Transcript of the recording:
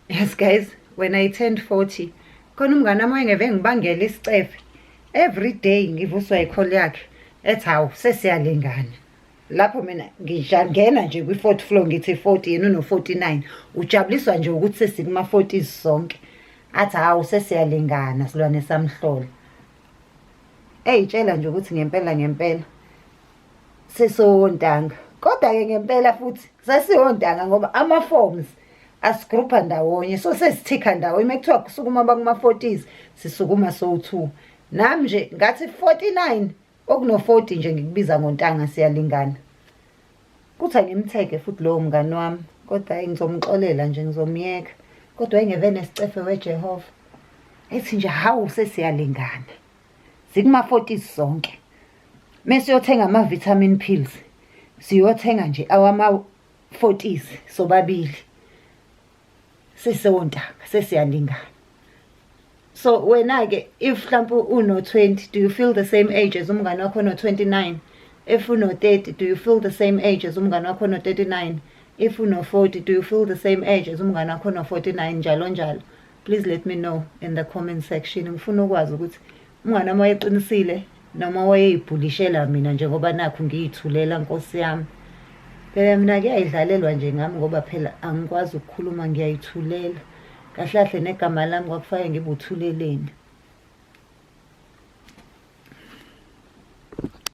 Yes guys, when I turned 40, khona umngane wami wayengeve ngibangela isicefe. Every day ngivuswa i-call yakhe ethi, "Hawu, sesiyalingana." Lapho mina ngijangena nje kwi-fourth floor, ngithi 40, yena uno-49. Ujabuliswa nje ukuthi sesikuma-40s sonke. Athi, "Hawu, sesiyalingana, silwane samhlola." Eyitshela nje ukuthi ngempela ngempela sesowontanga. Kodwa-ke ngempela futhi sesiwontanga ngoba ama-forms asigrupha ndawonye, so sesithikha ndawonye. Uma kuthiwa kusukuma bakuma-40s, sisukuma sowu-two. Nami nje ngathi 49 okuno-40 nje ngikubiza ngontanga, siyalingana. Kuthi angimthege futhi lowo mngani wami, kodwa hhayi, ngizomxolela nje, ngizomyeka. Kodwa wayengeve nesicefe weJehova. Ethi nje, "Hawu, sesiyalingana. Sikuma-40s sonke." Mese uyothenga ama-vitamin pills, siyothenga nje awama-40s sobabili. Sesontanga, sesiyalingana. So wena-ke, if mhlawumbe uno-20, do you feel the same age as umngane wakho ono-29? If uno-30, do you feel the same age as umngane wakho ono-39? If uno-40, do you feel the same age as umngane wakho ono-49? Njalo njalo. Please let me know in the comment section. Ngifuna ukwazi ukuthi umngane wami wayeqinisile noma wayeyibhulishela mina, njengoba nakhu ngiyithulela, Nkosi yami. Phela mina kuyayidlalelwa nje ngami ngoba phela angikwazi ukukhuluma, ngiyayithulela. Kahle kahle negama lami kwakufanele ngibe uThuleleni.